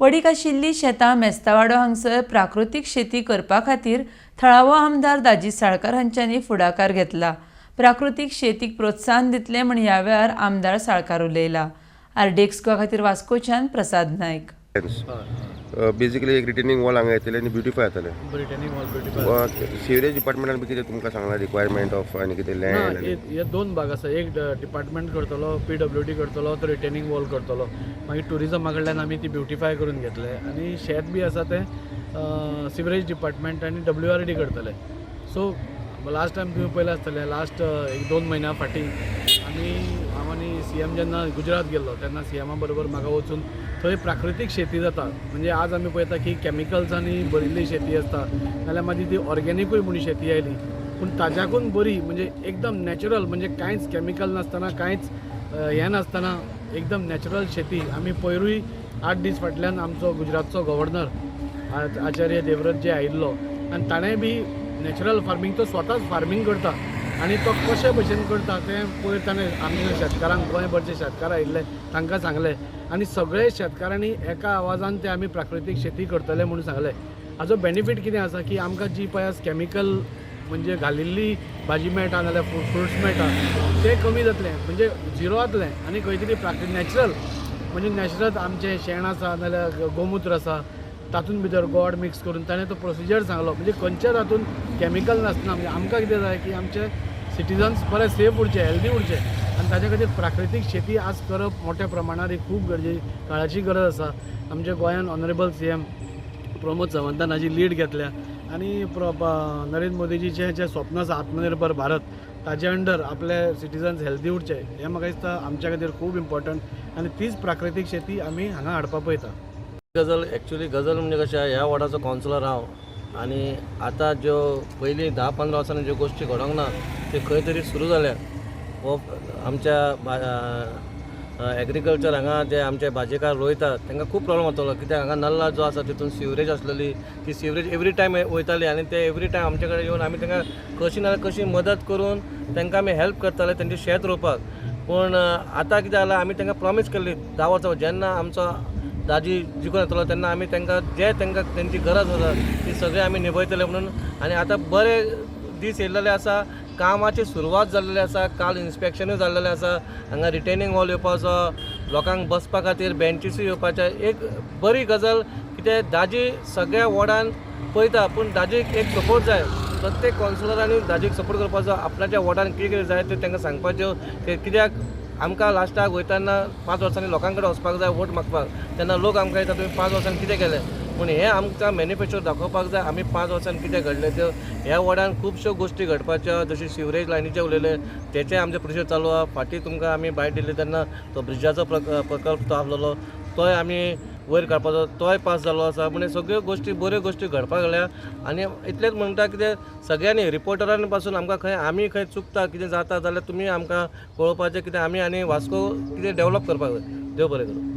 पडीक आशिल्ली शेतां मेस्तावाडो हांगसर प्राकृतीक शेती करपा खातीर थळावो आमदार दाजी साळकार हांच्यांनी फुडाकार घेतला. प्राकृतीक शेतीक प्रोत्साहन दितले म्हण ह्या वेळार आमदार साळकार उलयला. आरडीएक्स गोवा खातीर वास्कोच्यान प्रसाद नायक. बेसिकली एक रिटेनिंग वॉल हांगा येतले आनी ब्युटिफाय जातलें. Retaining wall beautify. सिवरेज डिपार्टमेंटान बी कितें तुमकां सांगलां रिक्वायरमेंट ऑफ आनी कितें ना. लँड? हे दोन भाग आसा. एक डिपार्टमेंट करतलो, पीडब्ल्यूडी करतलो, तो रिटेनिंग वॉल करतलो. मागीर टुरिजमा कडल्यान आमी ती ब्युटिफाय करून घेतले आनी शेत बी आसा तें सिवरेज डिपार्टमेंट आनी डब्ल्यू आर डी करतले. सो लास्ट टायम तुमी पळयलें आसतलें, लास्ट एक दोन म्हयन्या फाटीं आमी, हांव आनी सीएम जेन्ना गुजरात गेल्लो तेन्ना सीएमा बरोबर म्हाका वचून थंय प्राकृतीक शेती जाता. म्हणजे आज आमी पळयता की कॅमिकल्सांनी भरिल्ली शेती आसता, नाल्यार मागीर ती ऑर्गेनिकूय म्हूण शेती आयली, पूण ताज्याकून बरी म्हणजे एकदम नॅचरल, म्हणजे कांयच कॅमिकल नासतना, कांयच हें नासतना एकदम नॅचरल शेती. आमी पयरूय 8 दीस फाटल्यान आमचो गुजरातचो गव्हर्नर आचार्य देवव्रत जे आयिल्लो आनी ताणें बी नॅचरल फार्मींग, तो स्वताच फार्मींग करता आनी तो कशे भशेन करता तें पयर ताणें आमच्या शेतकारांक, गोंयभरचे शेतकार आयिल्ले तांकां सांगलें आनी सगळे शेतकारांनी एका आवाजान ते आमी प्राकृतीक शेती करतले म्हणून सांगलें. हाजो बेनिफीट कितें आसा की आमकां जी पळय आज कॅमिकल म्हणजे घालिल्ली भाजी मेळटा नाल्यार फ्रुट्स मेळटा ते कमी जातले, म्हणजे झिरो जातले आनी खंय तरी प्राकृतीक नॅचरल, म्हणजे नॅचरल आमचें शेण आसा नाल्यार गोमुत्र आसा, तातूंत भितर गोड मिक्स करून ताणें तो प्रोसिजर सांगलो. म्हणजे खंयच्याच हातून कॅमिकल नासना. म्हणजे आमकां कितें जाय की आमचे सिटीजन्स बरे सेफ उरचे, हेल्दी उरचे आनी ताच्या खातीर प्राकृतीक शेती आज करप मोठ्या प्रमाणार ही खूब गरजे, काळाची गरज आसा. आमच्या गोंयान ऑनरेबल सीएम प्रमोद सावंतान हाजी लीड घेतल्या आनी नरेंद्र मोदीजीचें जें स्वप्न आसा आत्मनिर्भर भारत, ताजे अंडर आपले सिटीजन्स हेल्दी उरचे हें म्हाका दिसता आमच्या खातीर खूब इम्पॉर्टंट आनी तीच प्राकृतीक शेती आमी हांगा हाडपाक पळयता. गजल, एक्चुली गजल म्हणजे कशें, ह्या वॉर्डाचो कावन्सिलर हांव आनी आतां ज्यो पयलीं 10-15 वर्सांनी ज्यो गोश्टी घडोंक ना त्यो खंय तरी सुरू जाल्यात. हो आमच्या एग्रीकल्चर हांगा जे आमचे भाजेकार रोयतात तांकां खूब प्रॉब्लम जातालो, कित्याक हांगा नल्ला जो आसा तितून सिवरेज आसलेली, ती सिवरेज एवरी टायम वयताली आनी ते एवरी टायम आमचे कडेन येवन आमी तांकां कशी ना कशी मदत करून तांकां आमी हेल्प करताले तेंचें शेत रोवपाक. पूण आतां कितें जालां, आमी तांकां प्रॉमीस केल्ली 10 वर्सां जेन्ना आमचो दाजी जिखून येतलो तेन्ना आमी तांकां जे तांकां तेंची गरज आसा ती सगळी आमी निभयतले म्हणून. आनी आतां बरे दीस येयल्लेले आसा, कामाची सुरवात जाल्लेली आसा. काल इन्स्पेक्शनूय जाल्लेलें आसा. हांगा रिटेनिंग वॉल येवपाचो, लोकांक बसपा खातीर बेंचीसूय येवपाचे. एक बरी गजाल कितें, दाजी सगळ्या वॉर्डान पळयता, पूण दाजीक एक सपोर्ट जाय. प्रत्येक कावन्सिलरांनी दाजीक सपोर्ट करपाचो, आपल्याच्या वॉर्डान कितें कितें जाय तें तांकां सांगपाच्यो ते, कित्याक आमकां लास्टाक वयताना 5 वर्सांनी लोकां कडेन वचपाक जाय वोट मागपाक, तेन्ना लोक आमकां येता, तुमी 5 वर्सांनी कितें केलें? पूण हें आमकां मॅनिफेस्टो दाखोवपाक जाय, आमी 5 वर्सांनी कितें घडलें त्यो. ह्या वॉर्डान खुबश्यो गोश्टी घडपाच्यो, जशें सिवरेज लायनीचें उलयलें, तेचें आमचें प्रोसिजर चालू आहा. फाटीं तुमकां आमी बायट दिल्ली तेन्ना तो ब्रिजाचो प्रकल्प तो आसलेलो, तोय आमी वयर काडपाचो, तोय पास जाल्लो आसा. म्हणजे सगळ्यो गोश्टी, बऱ्यो गोश्टी घडपाक लागल्या. आनी इतलेंच म्हणटा, कितें सगळ्यांनी रिपोर्टरांनी पासून आमकां खंय आमी खंय चुकता, कितें जाता जाल्यार तुमी आमकां कळोवपाचें, कितें आमी आनी वास्को कितें डेवलप करपाक जाय. देव बरें करूं.